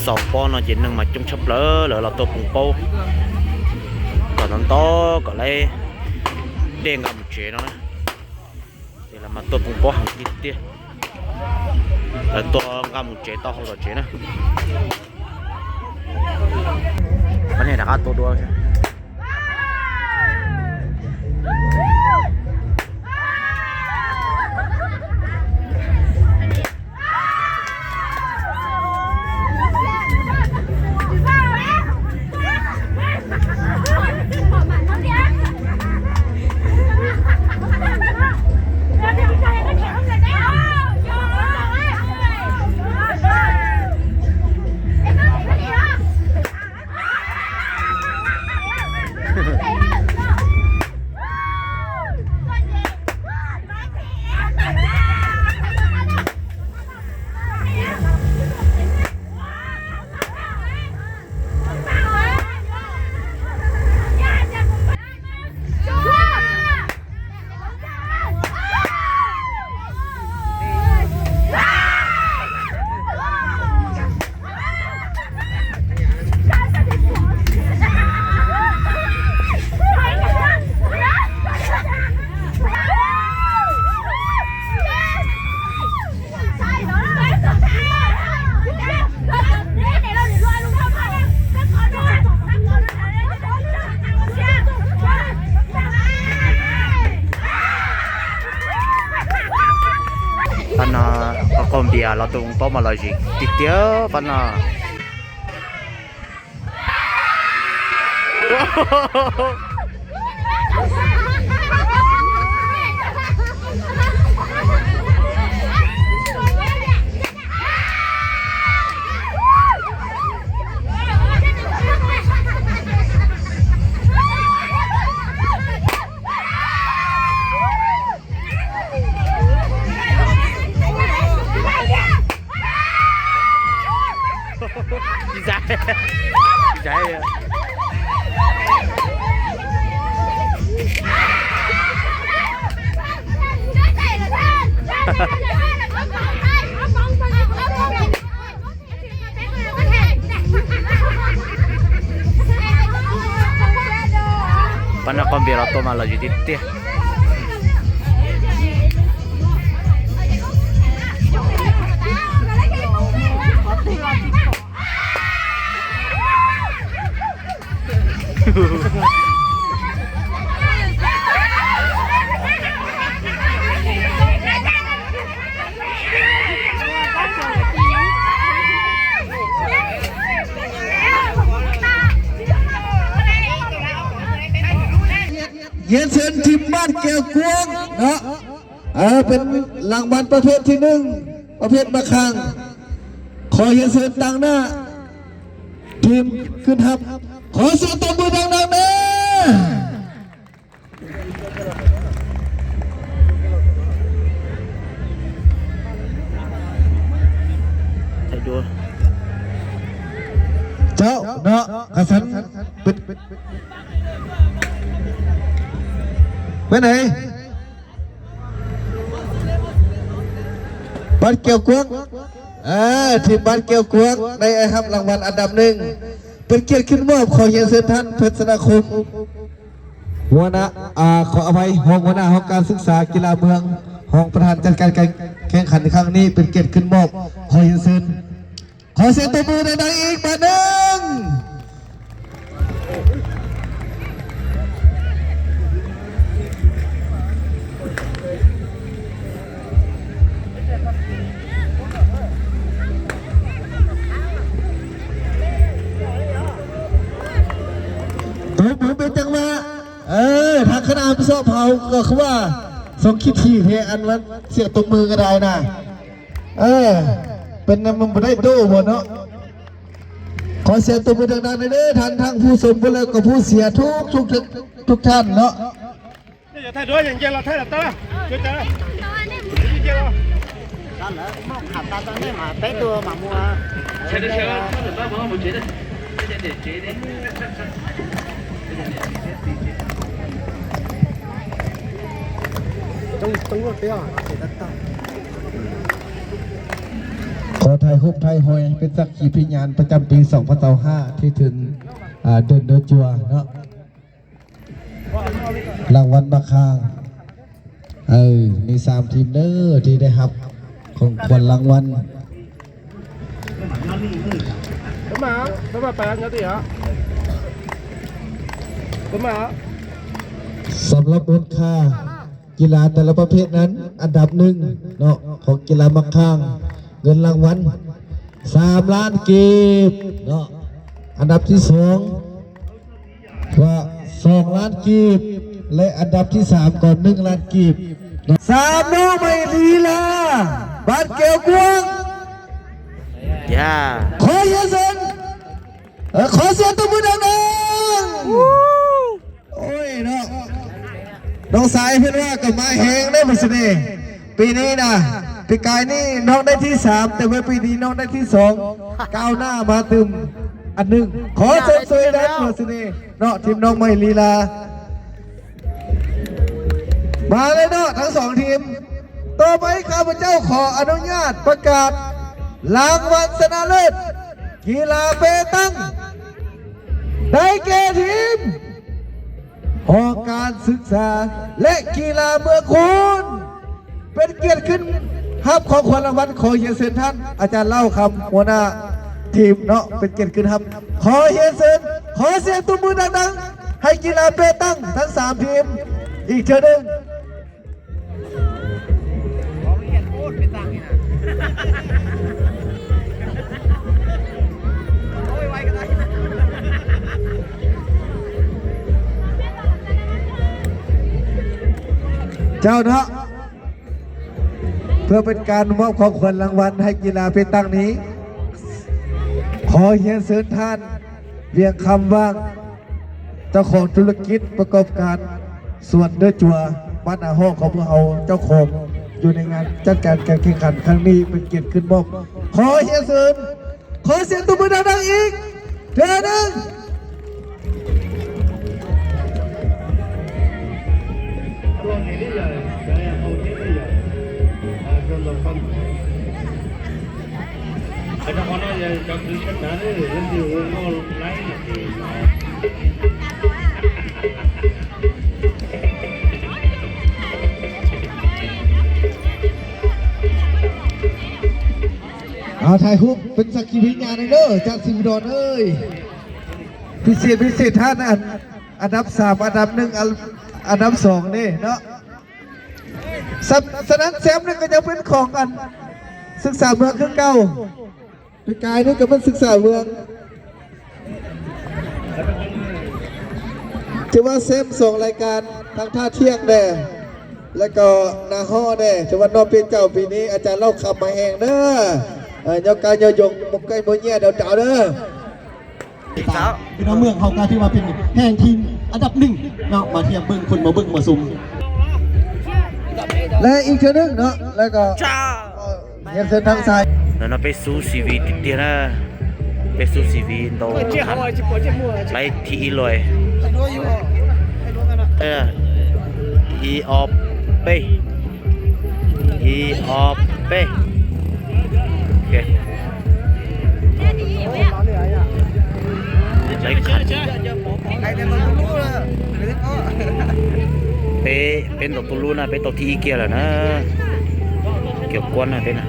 ສອງປອນເນາະ ເຈັດໜຶ່ງ ມາຈຸ້ງຊະເບລີ ແລ້ວເຮົາຕົວະປຸງໂປ້ ກໍຕອນຕໍ່ກໍໄດ້ເດ້ງກັບເຈເນາະນະ. ເດລະມາຕົວະປຸງໂປ້ ຫັງຕິດເຕຍ ແລ້ວຕົວະງາມເຈ ຕໍ່ເຂົ້າຕໍ່ເຈນະ. ປານນີ້ນະ ຕົວະດົວ. ປານນາ ປາກອມເບຍ ລາວຕົງໂຕມາລອຍຈິກຕິດຕຽວ ປານນາ. ປານນາຄອມເບຍ ລາວໂຕມາລອຍຈິກຕິດເຕຍ. ຮຽນເຊີນທີມບ້ານແກ້ວກວາງເນາະ ເອີ ເປັນລາງວັນປະເພດທີໜຶ່ງ ປະເພດໝາກຂ່າງ ຂໍຮຽນເຊີນຕາງໜ້າທີມຂຶ້ນຮັບ ຂໍສຽງຕົບມືດັງໆເດີ. ເຈົ້າເນາະ ກະຊັ້ນ ເປັນ ເປັນ ເປັນໃດ? ບ້ານແກ້ວກວາງ ເອີ ທີມບ້ານແກ້ວກວາງ ໄດ້ຮັບລາງວັນອັນດັບໜຶ່ງ ເປັນກຽດຂຶ້ນມອບ ຂໍຮຽນເຊີນທ່ານ ເພິດສະນາຄົມ ຫົວໜ້າ ອາ ຂໍອະໄພ ຮອງຫົວໜ້າຫ້ອງການສຶກສາກິລາເມືອງ ຮອງປະທານຈັດການການແຂ່ງຂັນໃນຄັ້ງນີ້ ເປັນກຽດຂຶ້ນມອບ ຂໍຮຽນເຊີນ. ຂໍສຽງຕົບມືດັງໆອີກບາດໜຶ່ງ. ຕົບມືເປັນຈັງຫວະ. ເອີ ທາງຄະນະຮັບຜິດຊອບເຮົາກໍຄືວ່າ ສົ່ງຄິດຖີແທ້ ອັນວ່າສຽງຕົບມືກໍໄດ້ນະ. ເອີ ເປັນນຳ ມັນບໍ່ໄດ້ໂດບໍ່ເນາະ. ຂໍສຽງຕົບມືດັງໆເດີ ທ່ານທັງຜູ້ຊົມ ແລ້ວກໍຜູ້ເຊຍທຸກໆ ທຸກທ່ານເນາະ. ຕ້ອງ ຕ້ອງລວດໄປອະ ເສຍຕັດຕາ. ຂໍ ຖ່າຍຮູບຖ່າຍຮອຍເປັນສັກຂີພິຍານປະຈຳປີສອງພັນຊາວຫ້າ ທີ່ເຖິງ ອ່າ ເດີນເດີຈົວເນາະ. ລາງວັນໝາກຂ່າງ ເອີ ມີສາມທີມເດີທີ່ໄດ້ຮັບຂອງຂວັນລາງວັນ. ສຳລັບມູນຄ່າ ກິລາແຕ່ລະປະເພດນັ້ນ ອັນດັບໜຶ່ງເນາະ ຂອງກິລາໝາກຂ່າງ ເງິນລາງວັນສາມລ້ານກີບເນາະ, ອັນດັບທີສອງກະສອງລ້ານກີບ ແລະ ອັນດັບທີສາມກໍໜຶ່ງລ້ານກີບເນາະ. ສາມນ້ອງໃໝ່ລີລາ ບ້ານແກ້ວກວ້າງ ຢ່າ ຂໍຮຽນເຊີນ ເອີ ຂໍສຽງຕົບມືດັງໆ. ໂອ້ຍເນາະ ນ້ອງຊາຍເພິ່ນວ່າກໍມາແຮງເດ້ມື້ຊືນນີ້. ປີນີ້ນະ ປີກາຍນີ້ນ້ອງໄດ້ທີສາມ ແຕ່ວ່າປີນີ້ນ້ອງໄດ້ທີສອງ ກ້າວໜ້າມາຕື່ມອັນໜຶ່ງ. ຂໍຊົມເຊີຍນຳມື້ຊືນນີ້ເນາະ ທີມນ້ອງໃໝ່ລີລາ. ມາເລີຍເນາະ ທັງສອງທີມ. ຕໍ່ໄປຂ້າພະເຈົ້າຂໍອະນຸຍາດປະກາດລາງວັນຊະນະເລີດກິລາເປຕັງ ໄດ້ແກ່ທີມຫ້ອງການສຶກສາ ແລະ ກິລາເມືອງຄູນ. ເປັນກຽດຂຶ້ນຮັບຂອງຂວັນລາງວັນ ຂໍຮຽນເຊີນທ່ານອາຈານເລົ່າຄຳ ຫົວໜ້າທີມເນາະ ເປັນກຽດຂຶ້ນຮັບ. ຂໍຮຽນເຊີນ ຂໍສຽງຕົບມືດັງໆ ໃຫ້ກິລາເປຕັງທັງສາມທີມອີກເທື່ອໜຶ່ງ. ເຈົ້າເນາະ ເພື່ອເປັນການມອບຂອງຂວັນລາງວັນໃຫ້ກິລາເປຕັງນີ້ ຂໍຮຽນເຊີນທ່ານ ວຽງຄຳຫວ່າງ ເຈົ້າຂອງທຸລະກິດປະກອບການສວນເດີຈົວ ບ້ານນາຮອກຂອງພວກເຮົາ ເຈົ້າຂອງຢູ່ໃນງານຈັດການການແຂ່ງຂັນຄັ້ງນີ້ ເປັນກຽດຂຶ້ນມອບ. ຂໍຮຽນເຊີນ ຂໍສຽງຕົບມືດັງໆອີກເທື່ອໜຶ່ງ. ອ່າ ຖ່າຍຮູບເປັນສັກຂີວິນຍານເດີ ຈາກສີບຸດອນເອີຍ. ພິເສດ ພິເສດທ່ານ ອັນ ອັນດັບສາມ ອັນດັບໜຶ່ງ ອັນ ອັນດັບສອງນີ້ເນາະ. ສະ ສະນັ້ນແຊມນີ້ກໍຍັງເປັນຂອງອັນສຶກສາເມືອງຄືເກົ່າ. ປີກາຍນີ້ກໍເປັນສຶກສາເມືອງ ຖືວ່າແຊມສອງລາຍການ ທັງທ່າທ່ຽງແດ່ ແລ້ວກໍນາຮໍແດ່. ຖືວ່ານ້ອງເປັນເຈົ້າປີນີ້ ອາຈານເລົ່າຄຳມາແຮງເດີ. ເອີ ຍໍກາຍຍໍຢົງ ໝົກໄກ່ໝູເຍດາວດາວເດີ. ພີ່ນ້ອງເມືອງເຮົາກໍຖືວ່າເປັນແຫ່ງທີມອັນດັບໜຶ່ງເນາະ ມາທຽບເບິ່ງ ຄົນມາເບິ່ງມາຊົມ ແລະ ອີກເທື່ອໜຶ່ງເນາະ ແລ້ວກໍຮຽນເຊີນທາງຊ້າຍເນາະ ໄປສູ່ຊີວິດຕິດເຕີນະ ໄປສູ່ຊີວິດໂຕໄປທີ່ອີລອຍ ເອີ ອີອອບເປ້ ອີອອບເປ້ ໂອເຄ ໄດ້ຂັດ ເປ້ ເປັນຕົກຕູລູນະ ເປັນຕົກທີ່ອີເກຍລະນະ ກຽວກວນນະເປ້ນະ.